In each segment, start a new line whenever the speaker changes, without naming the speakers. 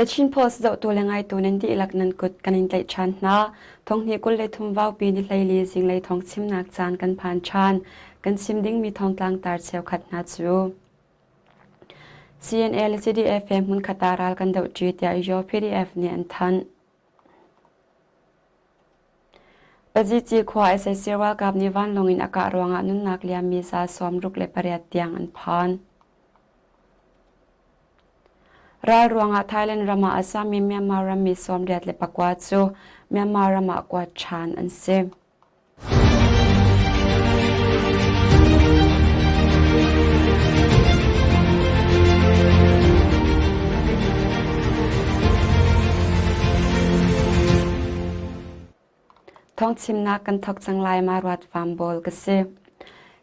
The Chin Post zohtu le ngaitu nan dihlak nan kut kan in tlaih ṭhan hna. Thonghnih 23 vaupi ni hleili zinglei thawng chimnak caan kan phan ṭhan. Kan chim dingmi thawngtlang tar cheukhat hna cu. CNA le CDF he hmunkhat ah ral kan dohṭi tiah Yaw PDF nih an thanh. Pazici khua sac ralkap nih vanlawng in a kah ruangah nunnak liammi za 68 tiang an phan. Ral ruangah Thailand ram ah a sami Myanmar rammi 89 cu Myanmar ram ah kuat ṭhan an si. Thawngchimnak kan thawk cang lai ma ruat fam bawl ka si.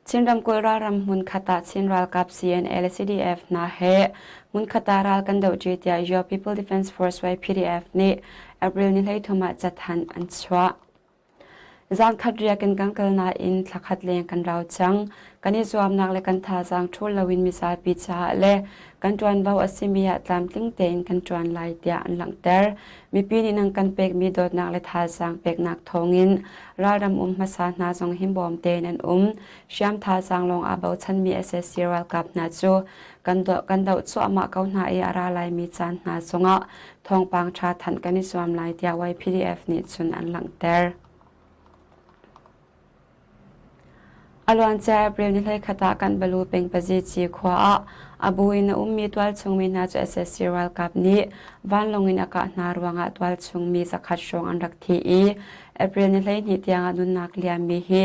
Chin ramkulh ralram hmunkhat ah Chin ralkap CNA le CDF hna he hmunkhat ah ral kan dohṭi tiah Yaw People Defense Force YPDF nih April ni 13 ah cathanh an chuah. Zankhat riak in kan kal nain thlakhat leng kan rau cang. Kan i zuamnak le kan thazaang ṭhul loin mizapi caah le kan ṭuanvo a simi ah tlamtling tein kan ṭuan lai tiah an langhter. Mipi nih nan kan pekmi dawtnak le thazaang peknak thawngin ralram um hmasa hna zong himbawm tein an um. Hriam thazaang lawng aa bochanmi sac ralkap hna cu kan doh, kan doh cuahmah ko hna i a ra laimi caan hna zongah thawngpang ṭha thanh kan i zuam lai tiah YPDF nih cun an langhter. A luancia April ni 21 ah kan balu peng Pazici khua ah a bu in a ummi tualchungmi hna cu sac ralkap nih vanlawng in a kah hna ruangah tualchungmi zakhat hrawng an rak thi i April ni 12 tiangah nunnak liammi hi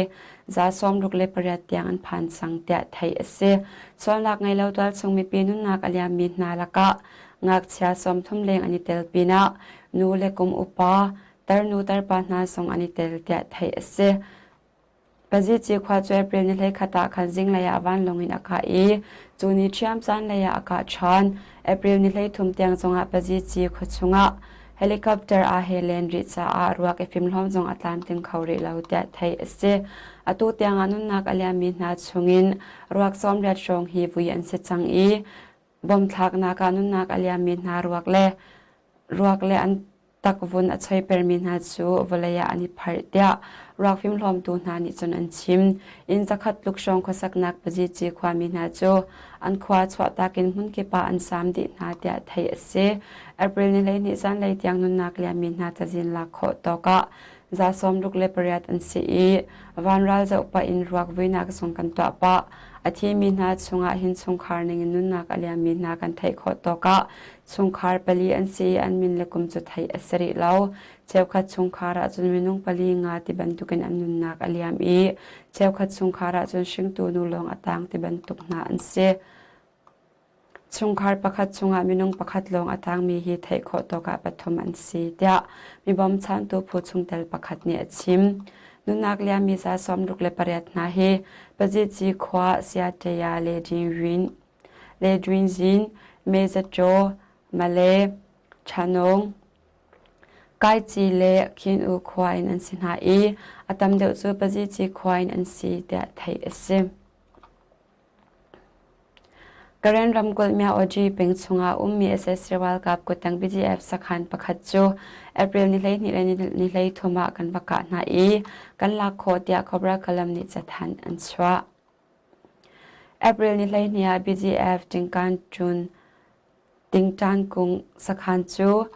za 68 tiang an phan cang tiah theih a si. Sualnak ngei lo tualchung mipi nunnak a liammi hna lakah Ngakchia 30 leng an i tel pinah nu le kum upa, tarnu tarpa hna zong an i tel tiah theih a si. Pazici khua cu April ni 21 ah khan zinglei ah vanlawng in a kah i cu ni ṭhiam zanlei ah a kah ṭhan. April ni 13 tiang zongah Pazici khua chungah helicopter aa he len rih caah ruak i fimhlawm zong a tlamtling kho rih lo tiah theih a si. Atu tiangah nunnak a liammi hna chungin ruak 80 hrawng hi vui an si cang i Bomthlaknak ah nunnak a liammi hna ruak le ruak le an takvun a choipermi hna cu vawlei ah an i pharh tiah ruak fimhlawmtu hna nih cun an chim. Inn zakhat tluk hrawng khuasaknak Pazici khuami hna cu an khua chuahtak in hmunkip ah an saam dih hna tiah theih a si. April ni 12 zanlei tiang nunnak liammi hna cazin lak khawh tawk ah za 68 an si i vanral zoh pah in ruak vuinak zong kan tuah pah. A thimi hna chungah hin chungkhar ningin nunnak a liammi hna kan theih khawh tawk ah chungkhar pali an si i an min le kum cu theih a si rih lo. Cheukhat chungkhar ahcun minung pali nga ti bantukin an nunnak a liam i cheukhat chungkhar ahcun hringtu nu lawng a tang ti bantuk hna an si. Chungkhar pakhat chungah minung pakhat lawng a tangmi hi theih khawh tawk ah pathum an si, tiah mi bawmchantu phu chungtel pakhat nih a chim. Nunnak liammi za 68 hna hi Pazici khua Siaṭaya le Ledwinzin, Mezaṭaw, Male, Chanong, Kaici le Khin-U khua in an si hna i a tam deuh cu Pazici khua in an si, tiah theih a si. Karen ramkulh Myaoji peng chungah ummi sac ralkap kuttang BGF sakhan pakhat cu April ni 12 le ni 13 ah kan va kah hna i kan lak khawh tiah Cobra Kalam nih cathanh an chuah. April ni 12 ah BGF Tingkan Chun Tingtan Kung sakhan cu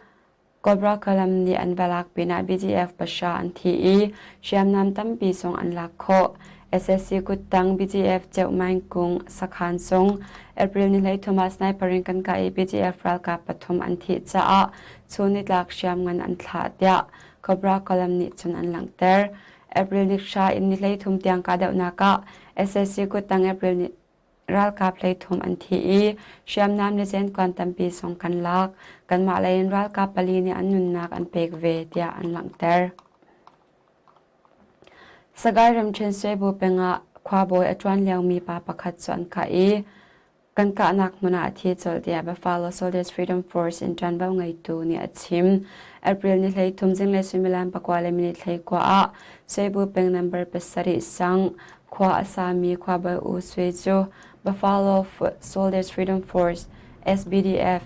Cobra Kalam nih an va lak pinah BGF pahra an thi i hriamnam tampi zong an lak khawh. SSC kuttang BGF Ceuhmaing Kung sakhan zong April ni 13 ah sniper in kan kah i BGF ralkap pathum an thih caah chun nitlak hriamngan an thlah tiah Cobra Kalam nih cun an langhter. April ni hra in ni 13 tiang kahdohnak ah SSC kuttang April ni Ralkap 13 an thi i hriamnam le zenkuan tampi zong kan lak. Kanmah lei in ralkap pali nih an nunnak an pek ve tiah an langhter. Sagaing ramṭhen Swebu peng ah khuabawi a ṭuan liomi pa pakhat cu an kah i kan kahnak hmun ah a thi colh tiah Buffalo Soldiers Freedom Force in ṭuanvo ngeitu nih a chim. April ni 13 zinglei suimilam pakua le minute 19 ah Swebu peng number pasarih sang Khua a sami khuabawi U Swe cu Buffalo Soldiers Freedom Force SBDF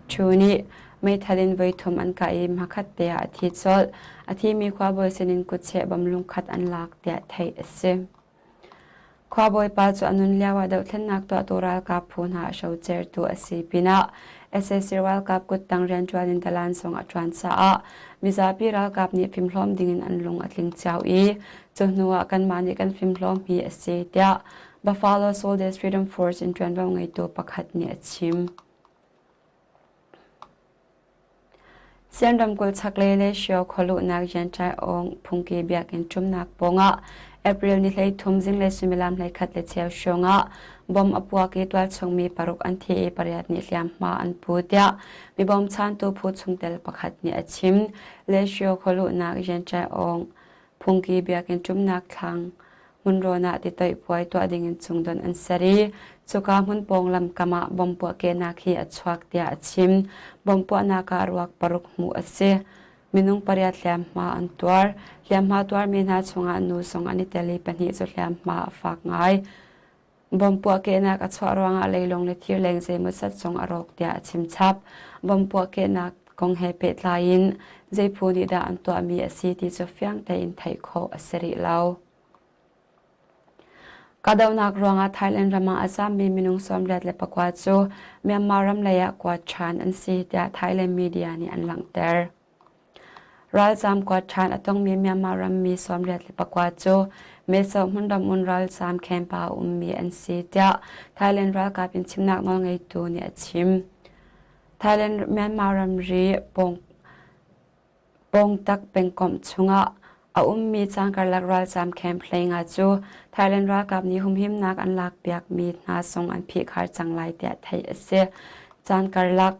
2 nih meithal in voithum an kah i hmakhat te ah a thi colh. A thimi khuabawi sinin kutcheh bom lungkhat an lak tiah theih a si. Khuabawi pa cu a nun lioah dohthlennak tuahtu ralkap phu hna a hrocertu a si pinah sac ralkap kuttang rianṭuan in dalan zong a ṭuan caah mizapi ralkap nih fimhlawm dingin an lung a tling cio i cu hnuah kanmah nih kan fimhlawm hi a si tiah Buffalo Soldiers Freedom Force in ṭuanvo ngeitu pakhat nih a chim. Sian ramkulh chaklei le Shio khualuhnak Yantai Aung phungki biakinn ṭumnak pawngah April ni 13 zinglei suimilam 11 le cheu hrawngah bomb a puak i tualchung mi paruk an thi i pariat nih hliamhma an pu tiah mi bawmchantu phu chungtel pakhat nih a chim. Le Shio khualuhnak Yantai Aung Phungki biakinn ṭumnak thlang hmunrawn ah titoih puai tuah dingin cungdon an ser i cuka hmun pawng lamkam ah bomb puahkehnak hi a chuak tiah a chim. Bomb puahnak ah ruak paruk hmuh a si. Minung pariat hliamhma an tuar. Hliamhma tuarmi hna chungah nu zong an i tel i pahnih cu hliamhma a fak ngai. Bomb puahkehnak a chuah ruangah leilung le thirleng zeimawzat zong a rawk tiah a chim chap. Bomb puahkehnak kong he pehtlai in zei phu nih dah an tuahmi a si ti cu fiang tein theih khawh a si rih lo. Kahdohnak ruangah Thailand ram ah a zammi minung 84 cu Myanmar ram lei ah kuat ṭhan an si tiah Thailand media nih an langhter. Ralzaam kuat ṭhan a tongmi Myanmar rammi 84 cu Meso hmunram un ralzaam camp ah a ummi an si tiah Thailand ralkap in chimnak nawlngeitu nih a chim. Thailand Myanmar ramri Pawngtak pengkomh chungah a ummi cangkarlak ralzaam camp hleinga cu Thailand ralkap nih humhimnak an lakpiakmi hna zong an phihkhar cang lai tiah theih a si. Cangkarlak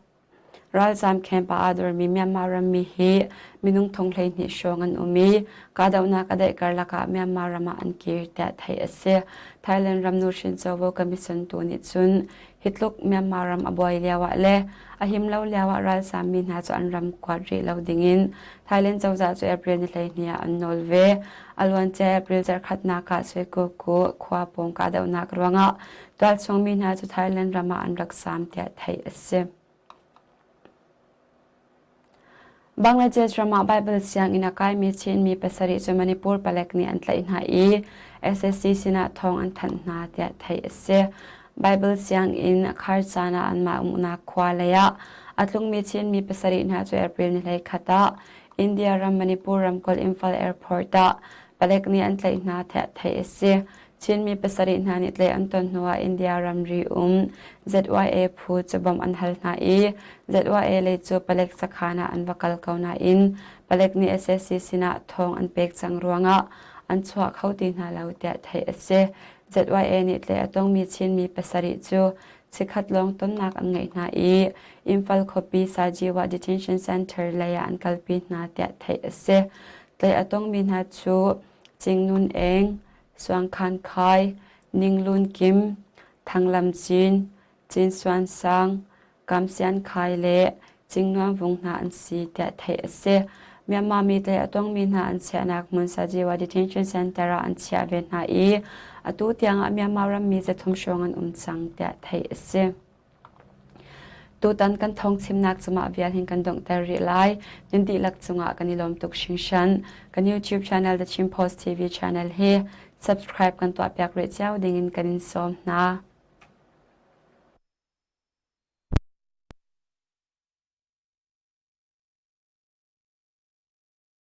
Ralzaam camp ah aa dormi Myanmar rammi hi minung thong 12 hrawng an um i kahdohnak a daih karlak ah Myanmar ram ah an kir tiah theih a si. Thailand ram nuhrin covo commission tu nih cun hi tluk Myanmar ram a buai lio ah le a him lo lio ah ralzaam mi hna cu an ram kuat rih lo dingin Thailand cozah cu April ni 12 ah an nawl ve. A luancia April zarhkhatnak ah Suikuku khua pawng kahdohnak ruangah Tualchung mi hna cu Thailand ram ah an rak zaam tiah theih a si. Bangladesh ram ah Baibal sianginn a kaimi Chinmi pasarih cu Manipur palek nih an tlaih hna i SSC sinah thawng an thanh hna tiah theih a si. Baibal sianginn a khar caan ah anmah umnak khua lei ah a tlungmi Chinmi pasarih hna cu April ni 21 ah India ram Manipur ramkulh Imphal Airport ah palek nih an tlaih hna tiah theih a si. Chinmi pasarih hna nih tlaih an ton hnuah India ramri um ZYA phu cu bawmh an hal hna i ZYA lei cu palek sakhan ah an va kal ko nain palek nih sac sinah thawng an pek cang ruangah an chuah kho ti hna lo tiah theih a si. ZYA nih tlaih a tongmi Chinmi pasarih cu chikkhat lawng tonnak an ngeih hna i Imphal khuapi Sajiwa Detention Center lei ah an kalpi hna tiah theih a si. Tlaih a tongmi hna cu Cingnun Eng, Suangkhan Khai, Ninglun Kim, Thanglam Cin, Cin Suan Sang, Kam Sian Khai le Cingnuam Vung hna an si tiah theih a si. Myanmar mi tlaih a tongmi hna an chiahnak hmun Sajiwa Detention Center ah an chiah ve hna i atu tiangah Myanmar rammi zathum hrawng an um cang tiah theih a si. Tutan kan thawngchimnak cu mah vial hin kan donghter rih lai. Nan dihlak cungah kan i lawm tuk hringhran. Kan YouTube channel The Chin Post TV channel hi subscribe kan tuahpiak rih cio dingin kan in sawm hna.